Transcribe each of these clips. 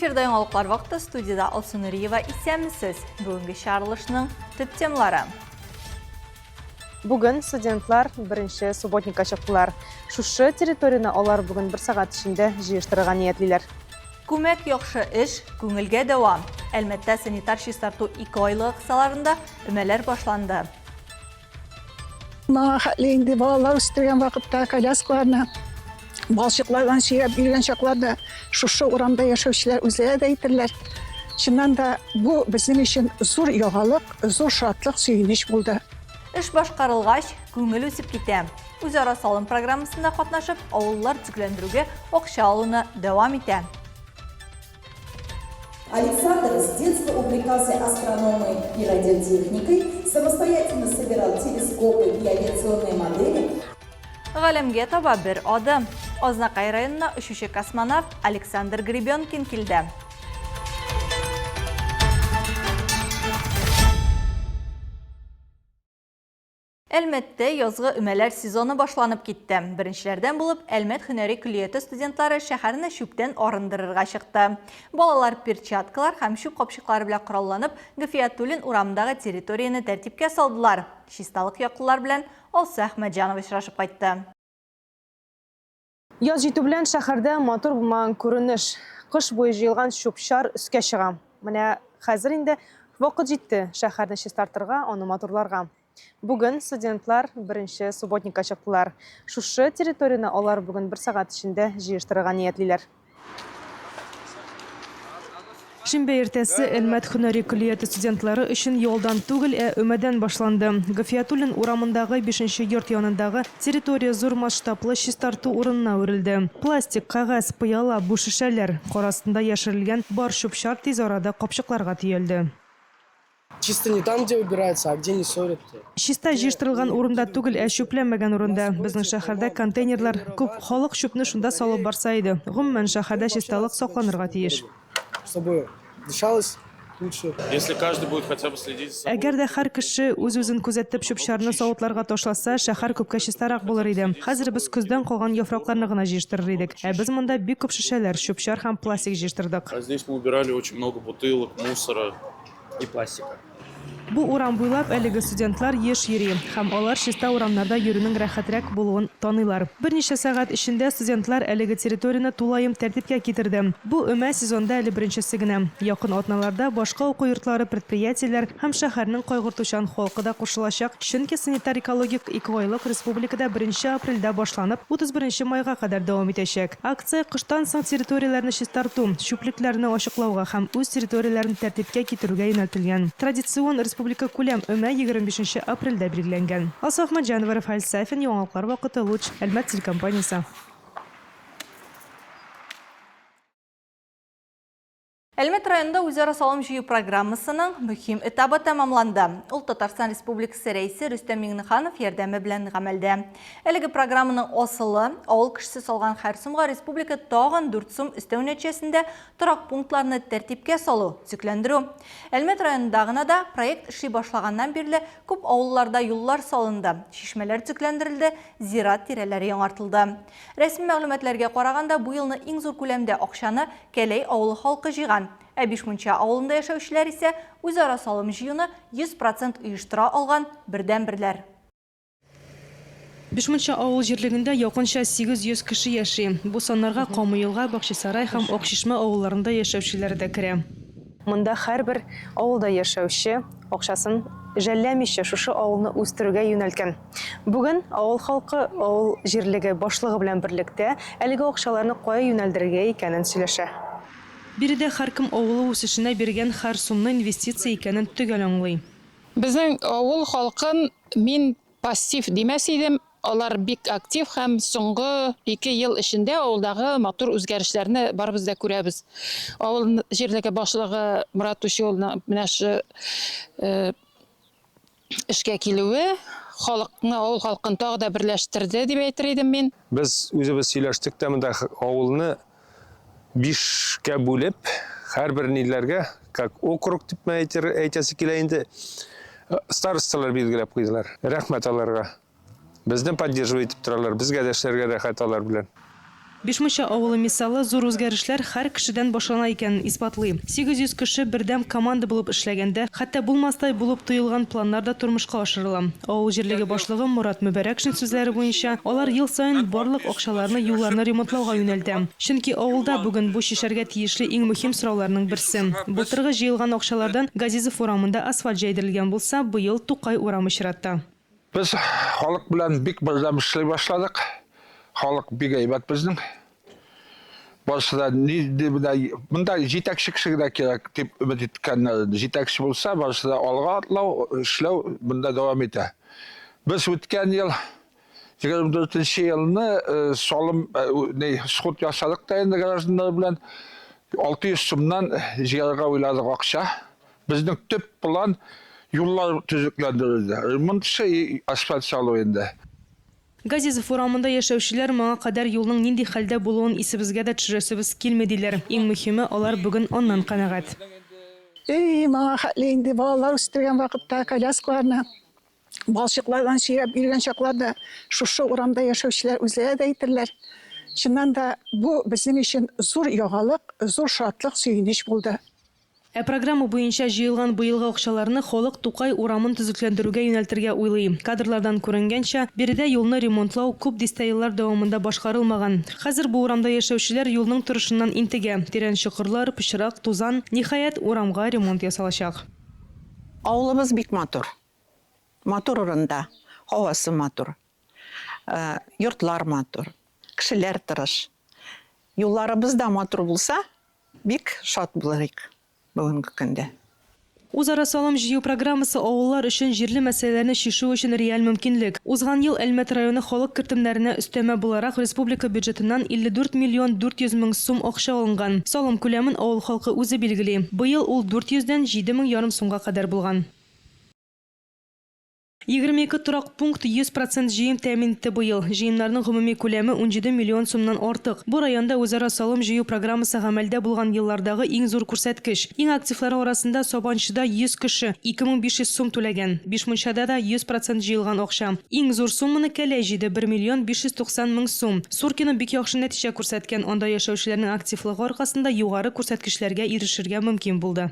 Эфирда яңалыклар вакыты студиядә Алсу Нуриева исәнмесез. Бүгенге чыгарылышның төп темалары. Бүген студентлар беренче субботникка чыктылар. Шушы территорияне алар бүген бер сәгать эчендә җыештырырга ниятлиләр. Күмәк яхшы эш, күңелгә дәва. Әлмәттә санитар чистарту икеайлыгы кысаларында өмәләр башланды. Моңа хәтле инде балалар үстергән вакытта коляскаларны балчыклардан сөйрәп йөргән чакларда шушы урамда яшәүчеләр үзләре дә әйтерләр. Чыннан да бу безнең өчен зур яңалык, зур шатлык, сөенеч булды. Эш башкарылгач, күңел үсеп китә. Үзара салым программасында катнашып, авыллар төзекләндерүгә акча алуны дәвам итә. Александр с детства увлекался астрономией и радиотехникой, самостоятельно собирал телескопы и авиационные модели. Галәмгә таба бер адым. Азнакай районына очучы космонавт Александр Гребенкин килде. Әлмәттә язгы өмәләр сезоны башланып китте. Беренчеләрдән булып Әлмәт һөнәри көллияте студентлары шәһәрне чүптән арындырырга чыкты. Балалар перчаткалар һәм чүп капчыклары белән коралланып, Гафиятуллин урамындагы территорияне тәртипкә салдылар. Чисталык яклылар белән Алсу Әхмәтҗанова очрашып кайтты. Яз җитү белән шәһәрдә матур булмаган күренеш. Кыш буе җыелган чүп-чар өскә чыга. Менә хәзер инде вакыт җитте шәһәрне чистартырга, аны матурларга. Бүген студентлар беренче субботникка чыктылар. Шушы территорияне алар бүген бер сәгать эчендә җыештырырга ниятлиләр. Шимбә иртәсе Әлмәт һөнәри көллияте студентлары өчен ялдан түгел, ә өмәдән башланды. Гафиятуллин урамындагы бишенче йорт янындагы территория зур масштаблы чистарту урынына әверелде. Пластик, кәгазь, пыяла, буш шешәләр, кар астында яшерелгән бар чүп-чар тиз арада капчыкларга төялде. Чисто не там, где убирается, а где не ссорят. Чиста җыештырылган урында түгел, ә чүпләнмәгән урында. Безнең шәһәрдә контейнерлар күп, халык чүпне шунда салып барса иде. Гомумән, шәһәрдә чисталык сакланырга тиеш. Чтобы дышалось лучше. Если каждый будет хотя бы следить за собой. Әгәр дә һәр кеше үз-үзен күзәтеп чүп-чарны савытларга ташласа, шәһәр күпкә чистарак булыр иде. Хәзер без көздән калган яфракларны гына җыештырыр идек. Ә без монда бик күп шешәләр, чүп-чар һәм пластик җыештырдык. А здесь мы убирали очень много бутылок, мусора. и пластика. Бу урам буйлап әлеге студентлар еш йөри һәм алар чиста урамнарда йөрүнең рәхәтрәк булуын таныйлар. Берничә сәгать эчендә студентлар әлеге территорияне тулаем тәртипкә китерде. Бу өмә сезонда әле беренчесе генә. Якын атналарда башка уку йортлары, предприятиеләр һәм шәһәрнең кайгыртучан халкы да кушылачак, чөнки санитар-экологик икеайлык республикада беренче апрельдә башланып, 31 майга кадәр дәвам итәчәк. Акция кыштан соң территорияләрне чистарту, чүплекләрне ачыклауга һәм үз территорияләрен тәртипкә китерүгә юнәлтелгән. Традицион республикакүләм өмә 25 нче апрельдә билгеләнгән. Алсу Әхмәтҗанова, Рафаэль Сафин, Яңалыклар вакыты, Луч, Әлмәт телекомпаниясе. Әлмәт районында үзара салым җыю программасының мөһим этабы тәмамланды. Ул Татарстан Республикасы Рәисе Рөстәм Миңнеханов ярдәме белән гамәлдә. Әлеге программаның асылы, авыл кешесе салган һәр сумга республика тагын 4 сум өстәү нәтиҗәсендә торак пунктларны тәртипкә салу, төзекләндерү. Әлмәт районында гына да проект эшли башлаганнан бирле күп авылларда юллар салынды, чишмәләр төзекләндерелде, зират тирәләре яңартылды. Рәсми мәгълүматларга караганда, бу елны иң зур күләмдә акчаны Кәләй авылы халкы җыйган. Ә Бишмунча авылында яшәүчеләр исә үзара салым җыюны 100 процент оештыра алган бердәнберләр. Бишмунча авыл җирлегендә якынча 800 кеше яши. Бу саннарга Камыелга, Бакчасарай һәм Акчишмә авылларында яшәүчеләр дә керә. Монда һәрбер авылда яшәүче акчасын жәлләмичә шушы авылны үстерүгә юнәлткән. Бүген авыл халкы авыл җирлеге башлыгы белән берлектә әлеге акчаларны кая юнәлдерергә икәнен сөйләшә. Биредә һәркем авылы үсешенә биргән һәр сумны инвестиция икәнен төгәл аңлый. Безнең авыл халкын мин пассив димәс идем, алар бик актив һәм соңгы ике ел эчендә авылдагы матур үзгәрешләрне барыбыз да күрәбез. Авыл җирлеге башлыгы Морат Тучи улының менә шы эшкә килүе халыкны, авыл халкын тагы да берләштерде дип әйтер идем мин. Без үзебез сөйләштек тә монда авылны бишкә бүлеп, һәрбер ниләргә, как округ дип әйтер, әйтәсе килә инде, старосталар билгеләп куйдылар. Рәхмәт аларга. Безне поддерживать итеп торалар, безгә дә эшләргә рәхәт алар белән. Бишмунча авылы мисалы зур үзгәрешләр һәр кешедән башлана икәнен исбатлый. 800 кеше бердәм команда булып эшләгәндә, хәтта булмастай булып тоелган планнар да тормышка ашырыла. Авыл җирлеге башлыгы Морат Мөбәрәкшин сүзләре буенча, алар ел саен барлык акчаларны юлларны ремонтлауга юнәлтә. Чөнки авылда бүген бу чишәргә тиешле иң мөһим сорауларның берсе. Былтыргы җыелган акчалардан Газизов урамында асфальт җәйдерелгән булса, быел Тукай урамы чиратта. Без халык белән бик бердәм эшли башладык. Халык бик әйбәт безнең. Барысы да нинди менә монда җитәкче кеше генә кирәк дип өмет иткәннәр. Җитәкче булса, барысы да алга атлау, эшләү монда дәвам итә. Без үткән ел 24 елны э, салым э, не сход ясадык та инде гражданнар белән 600 сумнан җыярга уйладык акча. Безнең төп план юллар төзекләндерүдә, ремонт эше и асфальт салу инде. Газизов урамында яшәүчеләр моңа кадәр юлның нинди хәлдә булуын исебезгә дә төшерәсебез килми, диләр. Иң мөһиме, алар бүген аннан канәгать. Эй, моңа хәтле инде балалар үстергән вакытта коляскаларны балчыклардан сөйрәп йөргән чакларда шушы урамда яшәүчеләр үзләре дә әйтерләр. Чыннан да, бу безнең өчен зур яңалык, зур шатлык, сөенеч булды. Ә программа буенча җыелган быелгы акчаларны халык Тукай урамын төзекләндерүгә юнәлтергә уйлый. Кадрлардан күренгәнчә, биредә юлны ремонтлау күп дистә еллар дәвамында башкарылмаган. Хәзер бу урамда яшәүчеләр юлның торышыннан интегә, тирән чокырлар, пычрак, тузан. Ниһаять, урамга ремонт ясалачак. Авылыбыз бик матур. Матур урында. Һавасы матур. Йортлар матур. Кешеләр тырыш. Юлларыбыз да матур булса, Бик шат булыр идек бүгенге көндә. Үзара салым җыю программасы авыллар өчен җирле мәсьәләләрне чишү өчен реаль мөмкинлек. Узган ел Әлмәт районы халык кертемнәренә өстәмә буларак республика бюджетыннан 54 миллион 400 мең сум акча алынган. Салым күләмен авыл халкы үзе билгели. Быел ул 400 дән 7 мең ярым сумга кадәр булган. 22 торак пункт 100 процент җыем тәэмин итте быел. Җыемнарның гомуми күләме 17 миллион сумнан артык. Бу районда үзара салым җыю программасы гамәлдә булган еллардагы иң зур күрсәткеч. Иң активлары арасында Сабанчыда 100 кеше 2500 сум түләгән. Бишмунчада да 100 процент җыелган акча. Иң зур сумманы Кәләй җыйды, 1 миллион 590 мең сум. Суркино бик яхшы нәтиҗә күрсәткән, анда яшәүчеләрнең активлыгы аркасында югары күрсәткечләргә ирешергә мөмкин булды.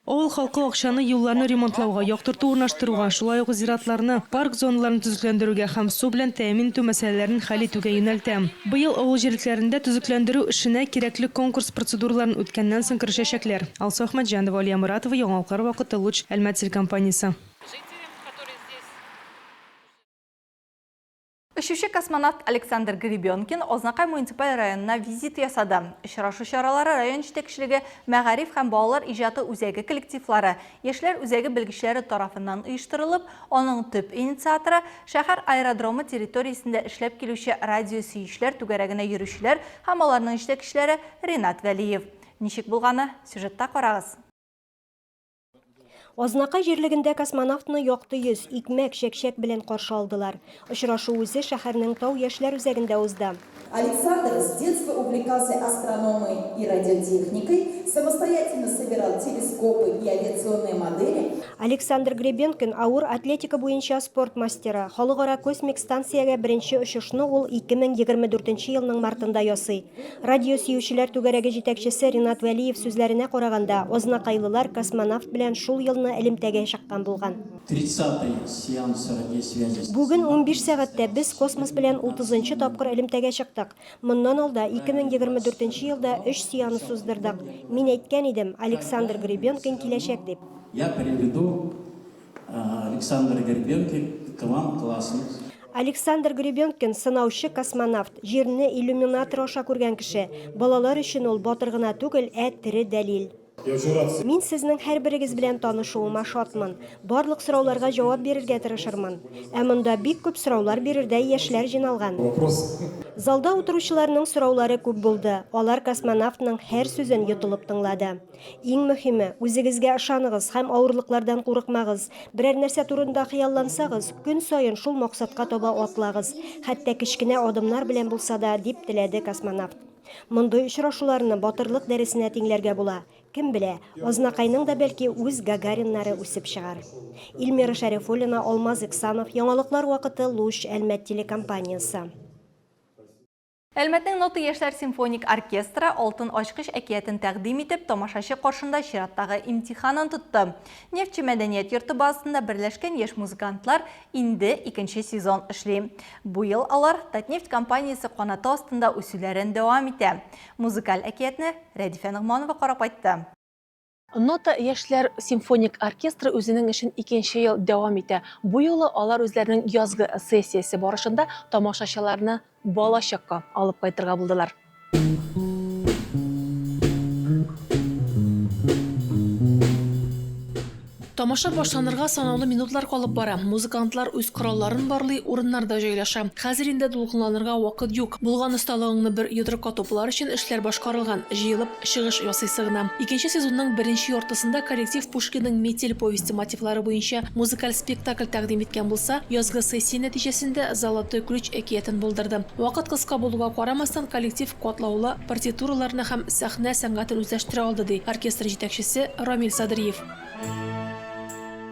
Авыл халкы акчаны юлларны ремонтлауга, яктырту урнаштыруга, шулай ук зиратларны, парк зоналарын төзекләндерүгә һәм су белән тәэмин итү мәсьәләләрен хәл итүгә юнәлтә. Быел авыл җирлекләрендә төзекләндерү эшенә кирәкле конкурс процедураларын үткәннән соң керешәчәкләр. Алсу Әхмәтҗанова, Алия Моратова, Яңалыклар вакыты, Луч, Әлмәт телекомпаниясе. Очучы космонавт Александр Гребенкин Азнакай муниципаль районына визит ясады. Очрашу чаралары район җитәкчелеге, мәгариф һәм балалар иҗаты үзәге коллективлары, яшьләр үзәге белгечләре тарафыннан оештырылып, аның төп инициаторы, шәһәр аэродромы территориясендә эшләп килүче радиосөючеләр түгәрәгенә йөрүчеләр һәм аларның җитәкчеләре Ринат Вәлиев. Ничек булганы, сюжетта карагыз. Азнакай җирлегендә космонавтны якты йөз, икмәк, чәкчәк белән каршы алдылар. Очрашу үзе шәһәрнең Тау яшьләр үзәгендә узды. Александр с детства увлекался астрономией и радиотехникой, самостоятельно собирал телескопы и авиационные модели. Александр Гребенкин, авыр атлетика буенча спорт мастеры. Халыкара космик станциягә беренче очышны ул 2024 елның мартында ясый. Радио сөючеләр түгәрәге җитәкчесе Ринат Вәлиев сүзләренә караганда, азнакайлылар космонавт белән шул елны элемтәгә чыккан булган. Тридцатый сеанс радиосвязи с Бүген 15 сәгатьтә без космос белән утызынчы тапкыр элемтәгә чыктык. Моннан алда, 2024 нче елда өч сеанс уздырдык. Мин әйткән идем, Александр Гребенкин киләчәк дип. Я приведу Александр Гребенкин к вам классу. Александр Гребенкин, сынаучы космонавт, Җирне иллюминатор аша күргән кеше. Балалар өчен ул батыр гына түгел, ә тере дәлил. Мин сезнең һәрберегез белән танышуыма шатмын. Барлык сорауларга җавап бирергә тырышырмын. Ә монда бик күп сораулар бирердәй яшьләр җыйналган. Залда утыручыларның сораулары күп булды, алар космонавтның һәр сүзен йотылып тыңлады. Иң мөһиме, үзегезгә ышаныгыз һәм авырлыклардан курыкмагыз. Берәр нәрсә турында хыяллансагыз, көн саен шул максатка таба атлагыз, хәтта кечкенә адымнар белән булса да, дип теләде космонавт. Мондый очрашуларны батырлык дәресенә тиңләргә була. Кем белә, Азнакайның да бәлки үз Гагариннары үсеп чыгар. Эльмира Шәрифуллина, Алмаз Иксанов, Яңалыклар вакыты, Луч, Әлмәт телекомпаниясе. Әлмәтнең Нота яшьләр симфоник оркестры Алтын ачкыч әкиятен тәкъдим итеп, тамашачы каршында чираттагы имтиханын тотты. Нефтьче мәдәният йорты базасында берләшкән яшь музыкантлар инде икенче сезон эшли. Бу ел алар Татнефть компаниясе канаты астында үсүләрен дәвам итә. Музыкаль әкиятне Рәдифә Ногманова карап кайтты. Нота яшьләр симфоник оркестры үзенең эшен икенче ел дәвам итә. Бу юлы алар үзләренең язгы сессиясе барышында тамашачыларны балачакка алып кайтырга булдылар. Тамаша башланырга санаулы минутлар калып бара. Музыкантлар үз коралларын барлый, урыннарда җайлаша. Хәзер инде дулкынланырга вакыт юк. Булган осталыгыңны бер йодрыкка туплар өчен эшләр башкарылган, җыелып чыгыш ясыйсы гына. Икенче сезонның беренче яртысында коллектив Пушкинның Метель повесте мотивлары буенча музыкаль спектакль тәкъдим иткән булса, язгы сессия нәтиҗәсендә Золотой ключ әкиятен булдырды. Вакыт кыска булуга карамастан, коллектив катлаулы партитураларны һәм сәхнә сәнгатен үзләштерә алды, ди оркестр җитәкчесе Рамил Садриев.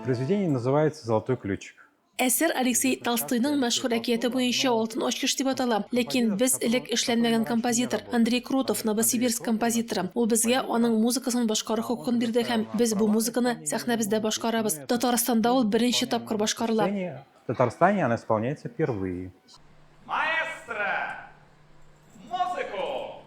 Произведение называется Золотой ключик. Әсәр Алексей Толстойның мәшһүр әкияте буенча Алтын ачкыч дип атала. Ләкин без элек эшләнмәгән композитор, Андрей Крутов, Новосибирск композиторы. Ул безгә аның музыкасын башкару хокукын бирде һәм без бу музыканы сәхнәбездә башкарабыз. Татарстанда ул беренче тапкыр башкарыла. В Татарстане она исполняется впервые. Маэстро! Музыку!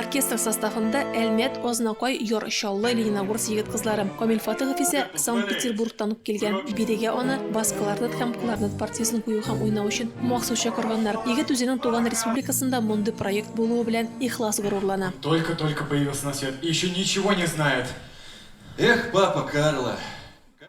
Оркестр составында Әлмәт, Азнакай, Яр Чаллы, Лениногорск егет-кызлары. Камил Фатыхов исә Санкт-Петербургтан ук килгән. Бирегә аны бас-кларнет һәм кларнет партиясен кую һәм уйнау өчен махсус чакырганнар. Егет үзенең туган республикасында мондый проект булуы белән ихлас горурлана. Только-только появился на свет и еще ничего не знает. Эх, папа Карло!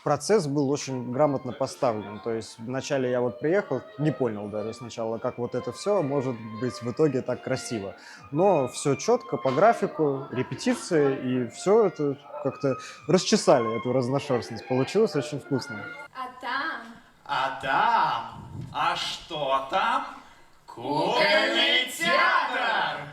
Процесс был очень грамотно поставлен. То есть вначале я вот приехал, не понял даже сначала, как вот это все может быть в итоге так красиво. Но все четко, по графику, репетиции, и все это как-то расчесали, эту разношерстность. Получилось очень вкусно. А там? А там? А что там? Кукольный театр!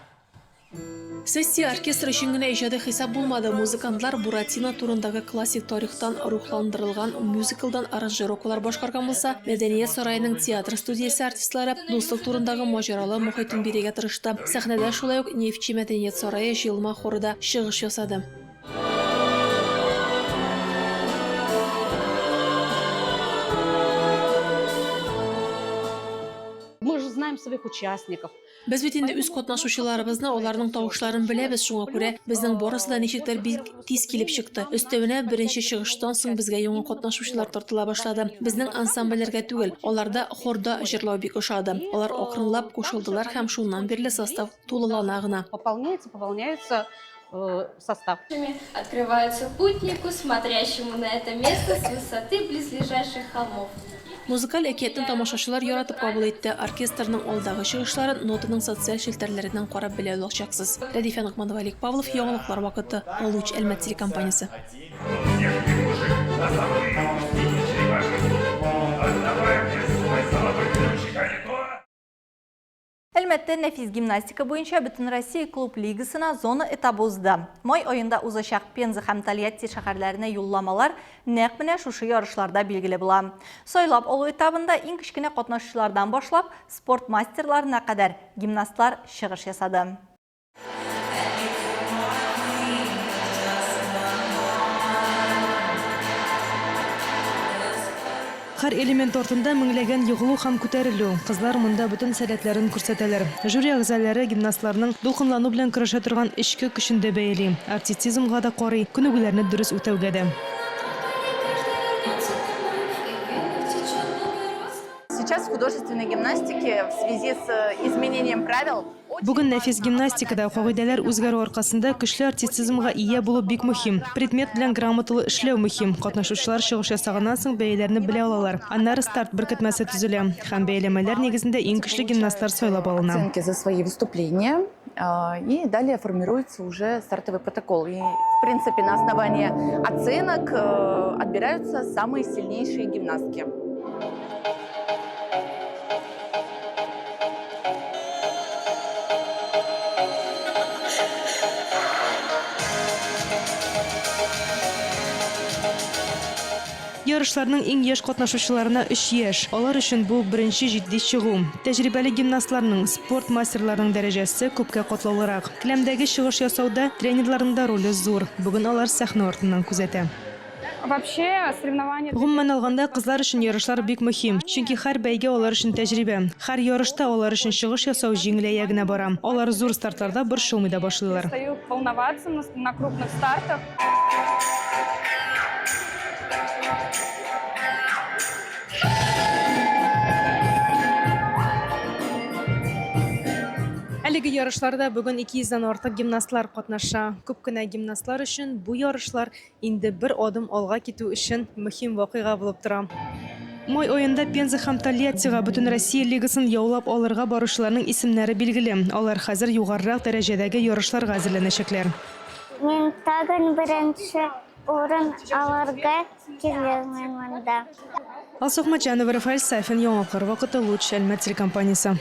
Сессия оркестр өчен генә иҗади хисап булмады, музыкантлар Буратино турындагы классик тарихтан рухландырылган мюзиклдан аранжировкалар башкарган булса, Мәдәният сараеның театр студиясе артистлары дуслык турындагы маҗаралы мохитен бирергә тырышты. Сәхнәдә шулай ук Нефтьче мәдәният сарае җыелма хоры да чыгыш ясады. Мы же знаем своих участников. Без бит инде үз катнашучыларыбызны, аларның тавышларын беләбез, шуңа күрә безнең барысы да ничектер бик тиз килеп чыкты. Өстәвенә, беренче чыгыштан соң безгә яңа катнашучылар тартыла башлады. Безнең ансамбльләргә түгел, аларда хорда җырлау бик ошады. Алар акрынлап кушылдылар һәм шуннан бирле состав тулылана гына. Пополняется, пополняется состав. Открываются путнику, смотрящему на это место с высоты близлежащих холмов. Музыкаль әкиятне тамашачылар яратып кабул итте. Оркестрның алдагы чыгышларын Нотаның социаль челтәрләреннән карап белә алачаксыз. Рәдифә Ногманова, Олег Павлов, Яңалыклар вакыты, Луч Әлмәт телекомпаниясе. Әлмәттә нәфис гимнастика буенча Бөтенроссия клуб лигасына зона этабы узды. Май аенда узачак Пенза һәм Тольятти шәһәрләренә юлламалар нәкъ менә шушы ярышларда билгеле була. Сайлап алу этабында иң кечкенә катнашучылардан башлап, спорт мастерларына кадәр гимнастлар чыгыш ясады. Һәр элемент артында меңләгән егылу һәм күтәрелү. Кызлар монда бөтен сәләтләрен күрсәтәләр. Жюри әгъзалары гимнастларның дулкынлану белән көрәшә торган эчке көчен дә бәяли. Артистизмга да карый, күнегүләрне дөрес үтәүгә дә. Сейчас в художественной гимнастике в связи с изменением правил Бүген нәфис гимнастикада кагыйдәләр үзгәрү аркасында көчле артистизмга ия булу бик мөһим. Предмет белән грамоталы эшләү мөһим. Катнашучылар чыгыш ясаганнан соң бәяләрне белә алалар. Аннары старт беркетмәсе төзелә һәм бәяләмәләр нигезендә иң көчле гимнастлар сайлап алына. Оценки за свои выступления и далее формируется уже стартовый протокол. И, в принципе, на основании оценок отбираются самые сильнейшие гимнастки. Ярышларның иң яшь катнашучыларына өч яшь. Алар өчен бу, беренче җитди чыгу. Тәҗрибәле гимнастларның, спорт мастерларының дәрәҗәсе күпкә катлаулырак. Келәмдәге чыгыш ясауда тренерларның да роле зур. Бүген алар сәхнә артыннан күзәтә. Вообще, соревнования... Гомумән алганда, кызлар өчен ярышлар бик мөһим. Чөнки һәр бәйге алар өчен тәҗрибә. Һәр ярышта алар өчен чыгыш ясау җиңеләя генә бара. Алар зур стартларда борчылмый да башлыйлар. Перестают волноваться на крупных стартах. Әлеге ярышларда бүген 200 дән артык гимнастлар катнаша. Күп кенә гимнастлар өчен бу ярышлар Инде бер адым алга китү өчен мөһим вакыйга булып тора. Май аенда Пенза һәм Тольяттига Бөтенроссия лигасын яулап алырга баручыларның исемнәре билгеле. Алар хәзер югарырак дәрәҗәдәге ярышларга әзерләнәчәкләр. Мин тагын беренче урын алырга килермен монда. Алсу Әхмәтҗанова, Рафаэль Сафин, Яңалыклар вакыты, Луч, Әлмәт телекомпаниясе.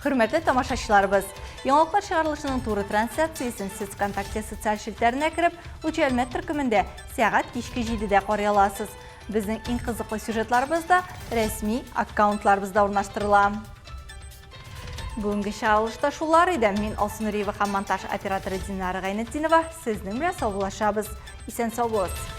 Хөрмәтле тамашачыларыбыз, яңалыклар чыгарылышының туры трансляциясен сез ВКонтакте социаль челтәренә кереп, Лучи Әлмәт төркемендә сәгать кичке 7-дә карый аласыз. Безнең иң кызыклы сюжетларыбыз да рәсми аккаунтларыбызда урнаштырыла. Бүгенге чыгарылышта шулар иде. Мин Алсу Нуриева һәм монтаж операторы Динара Гайнетдинова сезнең белән саубуллашабыз. Исән сау булыгыз.